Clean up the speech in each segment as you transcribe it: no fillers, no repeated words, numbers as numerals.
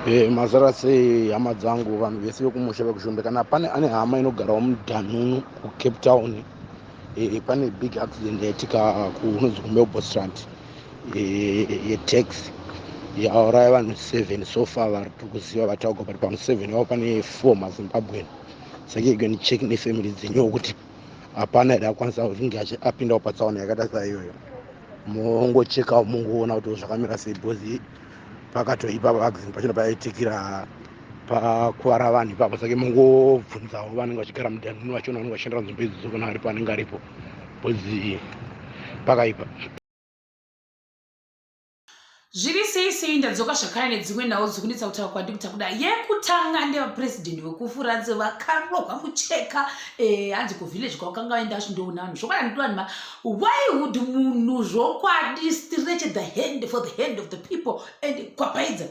Mazara sei hama dzangu, vanhu vese vekumusha vekuShumbe? Kana pane ane hama inogarawo muDhanunu kuCape Town, pane big accident yaitika kunonzi kuMelbourne Strand, yetaxi yauraya vanhu 7 so far vari tiri kuziva vataurwa. But pavanhu 7 vavo pane 4 maZimbabwean. Saka you can check nefamily dzenyuwo kuti hapana here akwanisa kunge apindawo patsaona yakaita saiyoyo. Mongochekawo, mungoona kuti zvakamira sei, because pakatoipa accident pachona paitikira pakuvara vanhu ipapo. Saka mungobvunzawo vanenge vachigara muDhanunu vachona, vanenge vachishandira nzvimbo idzodzo, kana aripo anenge aripo, because pakaipa. Zviri sei sei? Ndadzoka zvakare nedzimwe nhau dzikunetsa kutaura kwandiri kuta kuda. Yekutanga ndevapurezidendi vekuFrance vakarohwa mucheka, hanzi kuvillage kwakanga vaenda vachindoona vanhu. Zvokwadi handidi vanhu. Why would munhu zvokwadi stretch the hand for the hand of the people and kwapaidza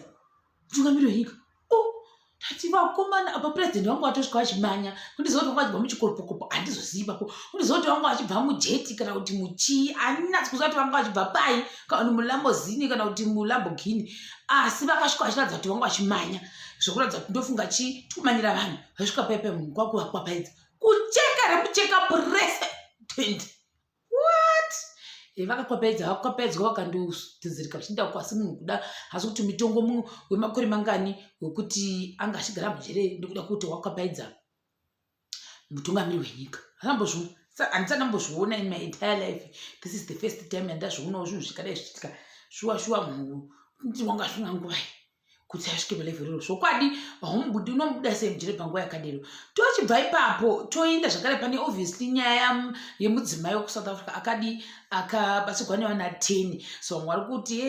mutungamiri wenyika? Oh, tati vakomana, apa purezidendi vangu vatosvika vachimanya. Kundiziva kuti vanga vachibva muchikoropokopo, handizozivi ipapo. Kundiziva kuti vanga vachibva mujeti kana kuti muchii, handinatsi kuziva kuti vanga vachibva pai, kana kuti muLamborghini kana kuti muLamborghini, asi vakasvika vachiratidza kuti vanga vachimanya zvokuratidza kuti ndofunga chii tikumanyira vanhu. Vasvika paipai, munhu kwakuvakwapaidza kucheka remucheka president. What? Vakakwapedza, vakwapedzwa, vakandodzodzereka vachienda kwasi. Munhu kuda asi kuti mitongo wemakore mangani wekuti anga achigara mujere nekuda kwekuti wakwapaidza mutungamiri wenyika? Handisati ndambozviona in my entire life. This is the first time yandazvionawo zvinhu zvikadai zvichiitika. Shuwa shuwa, munhu ndi wanga zvinga nguvai kuti asvike palevel iro? Zvokwadi haumubudi, unomubuda sei mujere panguva yakadero? Tochibva ipapo toenda zvakare pane obviously nyaya yemudzimai wekuSouth Africa akadi akabatsirwa nevana 10. So vamwe vari kuti,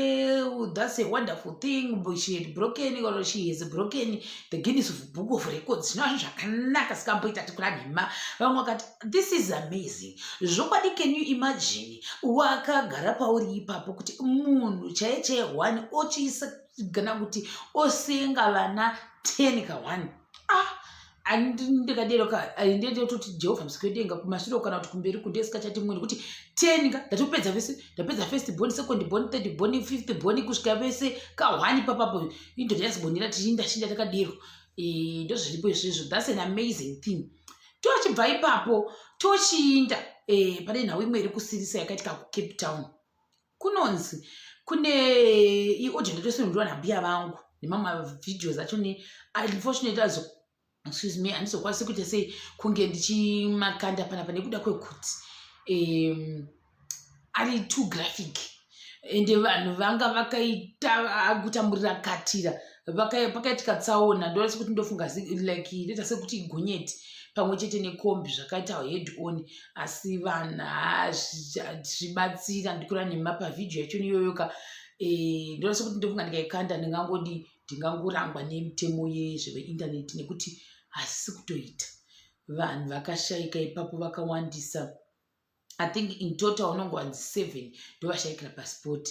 "That's a wonderful thing, she had broken or she has broken the Guinness of Book of Records." Zvinova zvinhu zvakanaka, sikamboita tikura nhema. Vamwe vakati, "This is amazing." Zvokwadi, can you imagine wakagara pauri ipapo kuti munhu chaiye chaiye one ochiisa kana kuti osenga vana 10 ka1? Ah, ndikadero ka, ndendototi Jehovha musiki wedenga kumashure kana kuti kumberi kundesikachati mumwe, nekuti 10 ka ndatopedza vese. Ndapedza first born, second born, third born, fifth born, kusvika vese ka1 ipapapo. Indoti yazibonera tichinda chinda takadero. Ndozviripo izvizvo. That's an amazing thing. Tochibva ipapo tochiinda pane nhau imwe iri kusirisa yakaitika kuCape Town. Kunonzi kune iaudio ndatosendwa nambuya vangu nemamwe mavideos acho ne unfortunately azo, excuse me, handizokwanisi kuita sei kunge ndichimakanda panapa nekuda kwekuti ari too graphic. Ende vanhu vanga vakaita kutamburira katira. Pakaitika tsaona, ndorasi kuti ndofunga like ndoita sekuti igonyeti pamwe chete nekombi zvakaita head on, asi vanhu hazvibatsira ndikura nema pavhidhiyo yacho iyoyo ka. Ndorasi kuti ndofunga ndikaikanda ndingangodi ndingangorangwa nemitemo yezveveindaneti nekuti hasisi kutoita. Vanhu vakashayika ipapo vakawandisa. I think in total unonge wanzi seven ndovashayikira paspot.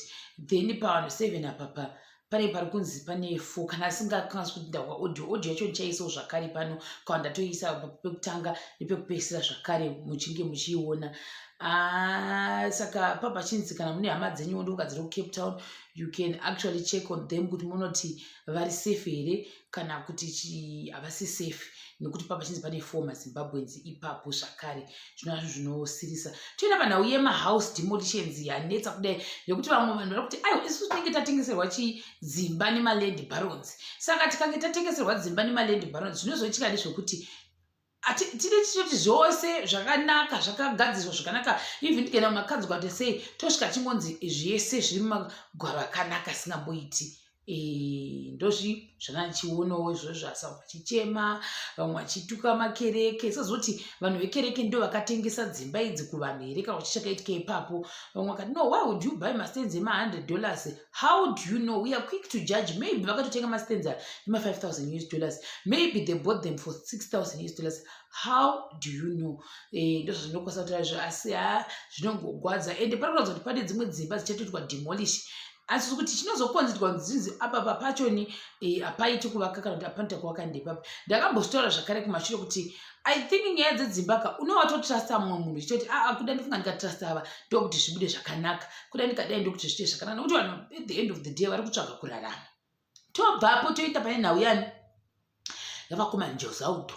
Then pavanhu seven apapa pane pari kunzi pane four, kana asingakwanisi kuti ndahwa audio yacho ndichaisawo zvakare pano, kana ndatoisa pekutanga nepekupedzisira zvakare muchinge muchiiona. Ah, saka papa chinzi kana mune hama dzenyu ndofunga dziri kuCape Town, you can actually check on them kuti munoti vari safe here kana kuti havasi safe, nekuti papa chinzi pane four maZimbabweans ipapo zvakare. Zvinova zvinhu zvinosirisa. Toenda panhau yemahouse demolitions yanetsa kudai, nekuti vamwe vanhu vari kuti, "Aiwa, isusu tinenge tatengeserwa chidzimba nemaland barons." Saka tikange tatengeserwa dzimba nemaland barons, zvinozoitika ndezvekuti tine tichoti zvose zvakanaka, zvakagadzirwa zvakanaka. Even tikaenda mumakanzwa kuti sei, tosvika chingonzi zvese zviri mumagwaro akanaka asingamboiti. Ndozvi zvanga ndichionawo izvozvo, asi vamwe vachichema, vamwe vachituka makereke, sezoti vanhu vekereke ndo vakatengesa dzimba idzi kuvanhu here, kana kuti chakaitika ipapo. Vamwe vakati, "No, why would you buy mastands ema$100? How do you know?" We are quick to judge. Maybe vakatotenga mastands ema5 000 US dollars. Maybe they bought them for 6000 US dollars. How do you know? Ndozvazvinokwanisa kutaura izvo, asi ha, zvinongogwadza. Ende pari kuratidza kuti pane dzimwe dzimba dzichatoitwa demolish, asi kuti chinozokonzerwa nzinzi apapa pachoni hapaiti kuvaka kana kuti hapanoita kuvaka ndepapi. Ndakambozvitaura zvakare kumashure kuti I think nyaya dzedzimba ka, unovatotrasta mumwe munhu uchitoti, "Aa, kuda ndifunga ndikatrasta ava ndokuti zvibude zvakanaka, kuda ndikadai ndokuti zviite zvakanaka," nekuti vanhu at the end of the day vari kutsvaga kurarama. Tobvapo toenda pane nhau yani yavakoma Njozaudo.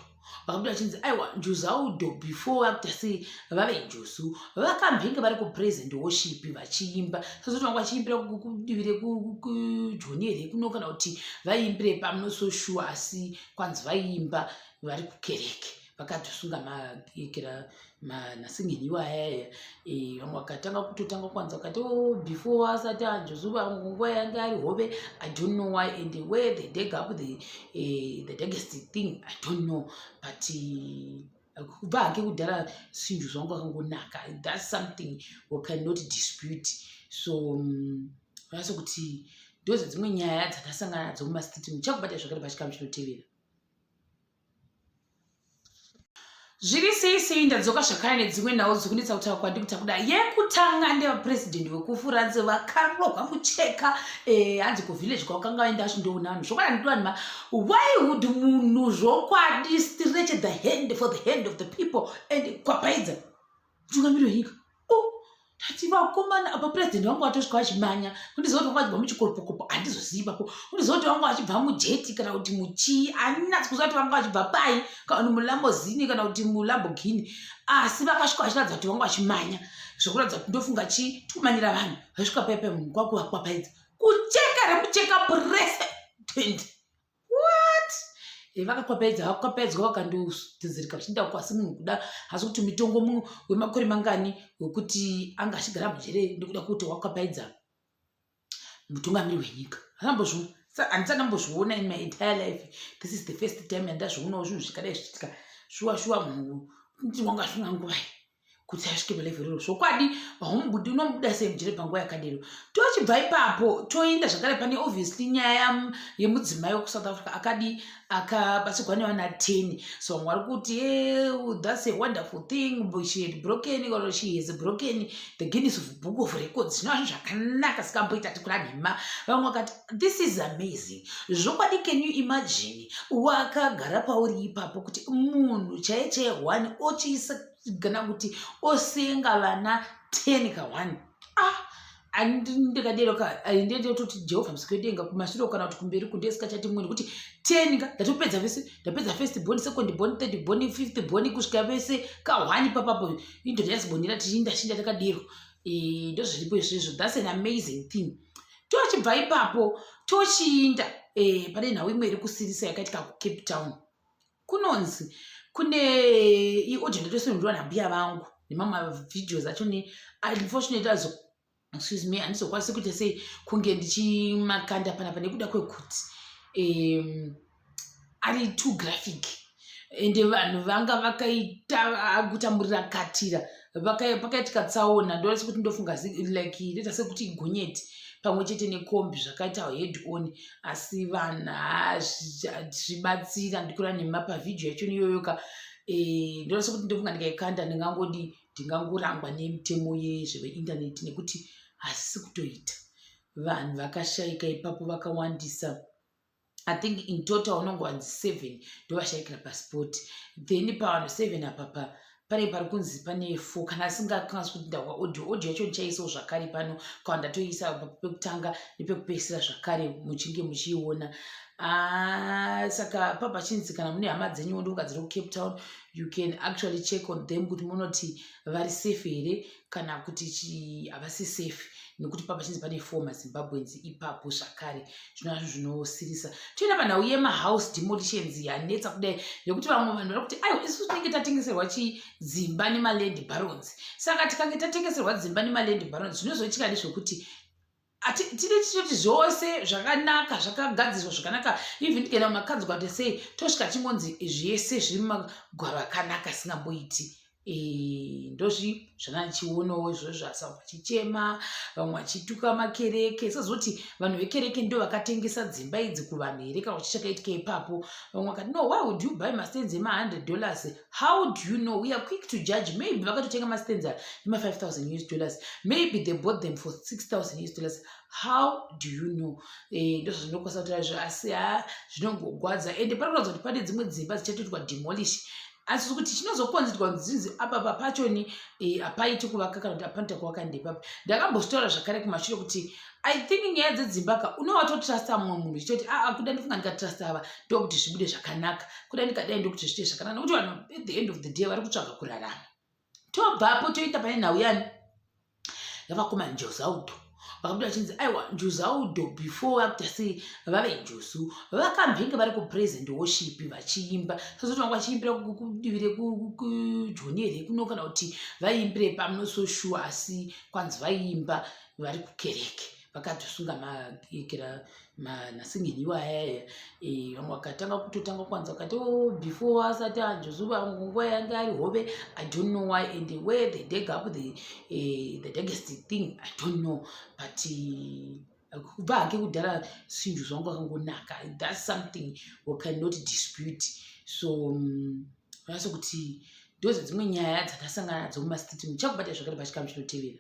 Vakabuda vachinzi aiwa, Njozaudo before vakuita sei vave njuzu, vakambenge vari kupraise and worship vachiimba. Sazoti vanga vachiimbira kudivi rekujoni here kuno, kana kuti vaiimbire pamuno so sure, asi kwanzi vaiimba vari kukereke, vakatosunga makera manasingeni ayaya. Vamwe vakatanga kutotanga kwanza vakati, "Oh, before asati anjuzu, nguva yange ari hove." I don't know why and where they dig up the biggest thing, I don't know, but kubva hake kudhara sinjuzu wangu akangonaka. That's something we cannot dispute. So vanase kuti ndoze dzimwe nyaya dzakasangana nadzo mumastreet. Muchakubata zvakare pachikamu chinotevera. Zviri sei sei, ndadzoka zvakare nedzimwe nhau dzikunetsa kutaura kwandiri kuta kudai. Yekutanga ndevapurezidendi vekuFrance vakarohwa mucheka, hanzi kuvillage kwakanga vaenda vachindoona vanhu. Zvokwadi handidi vanhu. Why would munhu zvokwadi stretch the hand for the hand of the people and kwapaidza mutungamiri wenyika? Oh, tati vakomana, apa purezidendi vangu vatosvika vachimanya. Kundiziva kuti vanga vachibva muchikoropokopo, handizozivi ipapo. Kundiziva kuti vanga vachibva mujeti kana kuti muchii, handinatsi kuziva kuti vanga vachibva pai, kana kuti muLamborghini kana kuti muLamborghini, asi vakasvika vachiratidza kuti vanga vachimanya, zvokuratidza kuti ndofunga chii, tikumanyira vanhu. Vasvika paipai, munhu kwakuvakwapaidza kucheka remucheka president. What? Vakakwapedza, vakwapedzwa, vakandodzodzereka vachienda uko. Asi munhu kuda hasi kuti mutongo wemakore mangani wekuti anga achigara mujere nekuda kwekuti wakwapaidza mutungamiri wenyika? Handambozviona, handisati ndambozviona in my entire life. This is the first time yandazvionawo zvinhu zvikadai zvichiitika. Shuwa shuwa, munhu kuti wanga asvina nguvai kuti asvike palevel iro? Zvokwadi haumubudi, unomubuda sei mujere panguva yakadero? Tochibva ipapo toenda zvakare pane obviously nyaya yemudzimai wekuSouth Africa akadi akabatsirwa nevana 10. So vamwe vari kuti, "That's a wonderful thing, she had broken or she has broken the Guinness of Book of Records," zvinova zvinhu zvakanaka sikamboita tikura nhema. Vamwe vakati, "This is amazing." Zvokwadi, can you imagine wakagara pauri ipapo kuti munhu chaiye chaiye one ochiisa kana kuti osenga vana 10 ka1? Ah, ndikadero ka, ndetoti Jehovha musiki wedenga kumashure kana kuti kumberi kundesikachati mumwe, nekuti 10 ka, ndatopedza vese. Ndapedza first born, second born, third born, fifth born, kusvika vese ka1 papapo. Indodha yazibonera tichinda chinda takadero. Ndozviripo izvizvo. That's an amazing thing. Tochibva ipapo tochiinda pane nhau imwe iri kusirisa yakaitika kuCape Town. Kunonzi kune iaudio ndatosendwa nambuya vangu nemamwe mavideos acho ne unfortunately azo, excuse me, handizokwanisi kuita sei kunge ndichimakanda panapa nekuda kwekuti ari too graphic, ende vanhu vanga vakaita kutamburira katira. Pakaitika tsaona, ndorasi kuti ndofunga like ndoita sekuti igonyeti pamwe chete nekombi zvakaita head on, asi vanhu hazvibatsira ndikura nhema pavhidhiyo yacho iyoyo ka. Ndorasa kuti ndofunga ndikaikanda ndingangodi ndingangorangwa nemitemo yezveindaneti nekuti hasisi kutoita. Vanhu vakashayika ipapo vakawandisa. I think in total unonge wanzi seven ndovashayikira paspot. Then pavanhu seven apapa pane pari kunzi pane four, kana asingakanganisi kuti ndahwa audio. Audio yacho ndichaisawo zvakare pano, kana ndatoisa pekutanga nepekupedzisira zvakare muchinge muchiiona. Ah, saka papa chinzi kana mune hama dzenyu ndofunga dziri kuCape Town, you can actually check on them kuti munoti vari safe here kana kuti havasi safe, nekuti papa chinzi pane four maZimbabweans ipapo zvakare. Zvinova zvinhu zvinosirisa. Toenda panhau yemahouse demolitions yanetsa kudai, nekuti vamwe vanhu vari kuti, "Aiwa, isusu tinenge tatengeserwa chidzimba nemaland barons." Saka tikange tatengeserwa dzimba nemaland barons, zvinozoitika ndezvekuti tine tichoti zvose zvakanaka, zvakagadzirwa zvakanaka. Even tikaenda mumakanzuru kuti sei, tosvika chingonzi zvese zviri mumagwaro akanaka asingamboiti. Ndozvi zvanga ndichionawo izvozvo, asi vamwe vachichema, vamwe vachituka makereke, sezoti vanhu vekereke ndo vakatengesa dzimba idzi kuvanhu here, kana kuti chakaitika ipapo. Vamwe vakati, "No, why would you buy mastands ema$100? How do you know?" We are quick to judge. Maybe vakatotenga mastands ema5 000 US dollars, maybe they bought them for 6000 US dollars. How do you know? Ndozvazvinokwanisa kutaura izvo, asi ha, zvinongogwadza. Ende pari kuratidza kuti pane dzimwe dzimba dzichatoitwa demolish. Asi kuti chinozokonzerwa nzinzi apapa pachoni eh, hapaiti kuvaka kana kuti hapanoita kuvaka ndepapi. Ndakambozvitaura zvakare kumashure kuti I think nyaya dzedzimba ka unowatotrusta mumwe munhu uchitoti aa ah, kuda ndifunga ndikatrusta ava ndokuti zvibude zvakanaka, kuda ndikadai ndokuti zviite zvakanaka, nekuti vanhu at the end of the day vari kutsvaga kurarama. Tobvapo toenda pane nhau yani yavakoma Njozaudo, vakabuda vachinzi aiwa Njozaudo before vakuita sei vave njuzu, vakambenge vari kupraise and worship vachiimba. Sazoti vanga vachiimbira kudivi rekujoni here kuno kana kuti vaiimbire pamunososhuwa, asi kwanzi vaiimba vari kukereke vakatosunga makera manasingeni iwayaya. Vamwe vakatanga kutotanga kwanza vakati, oh, before asati anjuzu nguva yange ari hove. I don't know why and where they dig up the biggest thing, I don't know, but kubva hake kudhara sinjuzu wangu akangonaka. That's something we cannot dispute. So vanase kuti ndodzedzimwe nyaya dzandasangana nadzo mumastreet. Muchakubata zvakare pachikamu chinotevera.